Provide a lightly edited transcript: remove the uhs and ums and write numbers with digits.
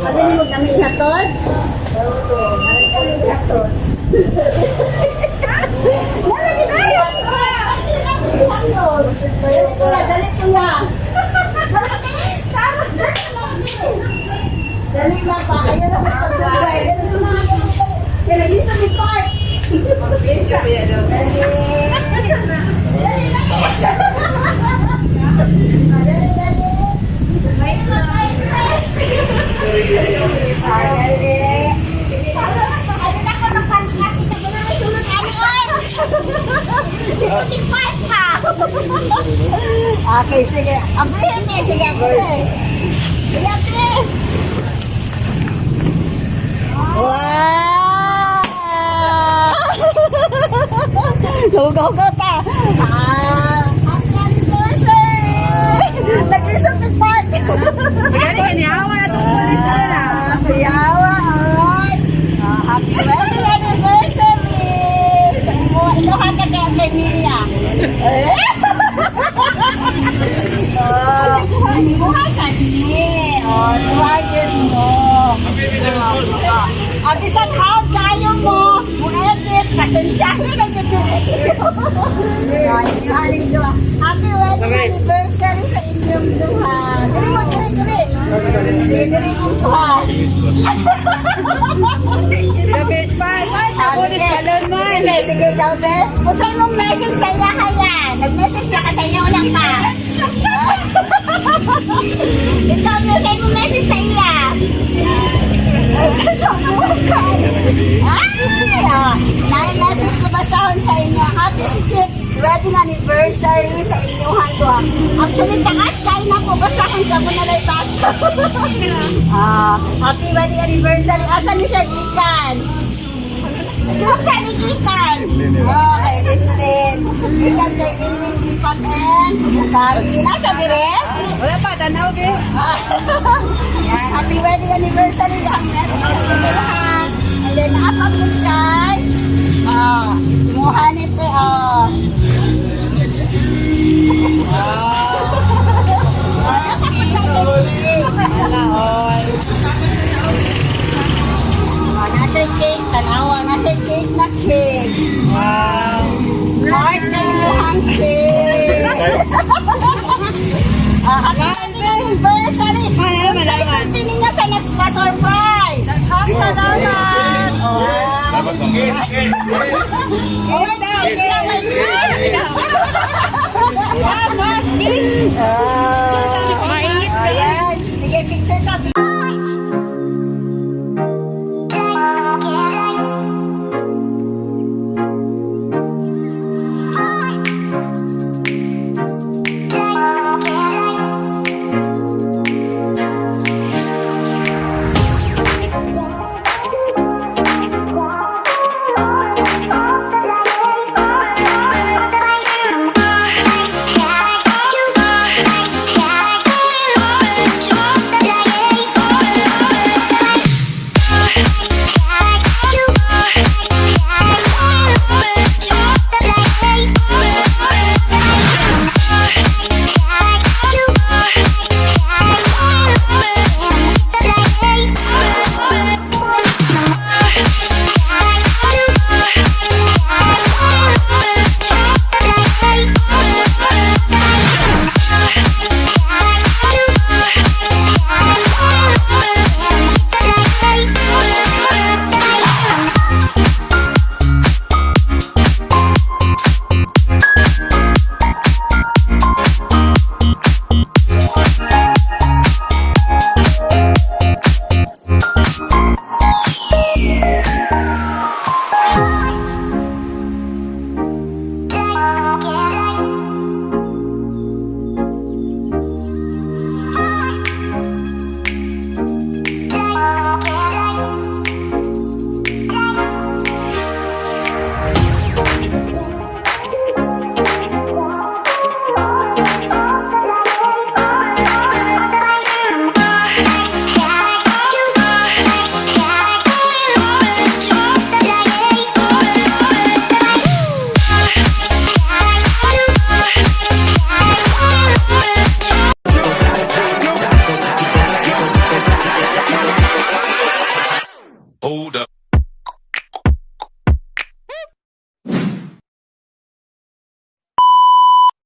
Ano ni mo kami ihatod? Ano kami ihatod? Wala di ba? Dali kuya, dali kuya. Dali lang pa, ayaw na magpagbuhay. Dali na, dali. Kaya nag-isa ni Park. Dali. Dali, dali. Dali, dali. Wait lang, wait lang. Dali. Ano na ako ng pangkat? Ito mo na may sulod ani, oy! Ito Park pa! Okay, sige. Abrihin niya, sige, abrihin. Sige, abrihin. Wow! Hugaw-hugaw ta. Ah, happy anniversary! Naglisod ng park. Gani kani awa na itong pulis na. Yawa, oy. Ah, happy wedding anniversary! Sa imo, ikaw hata kay Mimi ah. Eh? Oh, imuha sa ni. Oh, tuwagin mo. Oh, ah, bisan how kayo mo, mo-edit, pasensyahin ang gid. Oh, inyo haling duha. Happy wedding anniversary sa inyong duha. Dili mo, dili, dili. Sige, dili mo duha. The best part. Ah, Pulis sige. balon man. Sige, sige, ikaw, be. Usay mong message sa iya, haya. Nag-message na ka sa iya, wala pa. Ikaw, be, usay mong message sa iya. Ay, sa bukan. Ay, ah. Na-message ko basahon sa inyo. Happy sikit wedding anniversary sa inyong duha. Actually, taas kayo na ko basahon ka mo na lang basa. Ah, happy wedding anniversary. Asa ni siya gikan? Saan ni gikan? Oh, kay Linlin. Gikan kay Linlin Lipat and Kari. Nasa dire? Wala pa, tanaw be. Ah, yan, happy wedding anniversary. Ang message sa inyo lahat. And then, naapag mo kay ah, muha nito, ah. Ah, napakaganda. Wala, oy. Ah, nasa cake, tanawa, nasa cake na cake. Wow. Mark na yung cake. Ah, happy wedding anniversary! Malaman, Sa malaman. isulti ninyo sa next pa-surprise! Salamat. Ah. Oh, may kiss lang, may kiss! Ah, mas, be. Ah.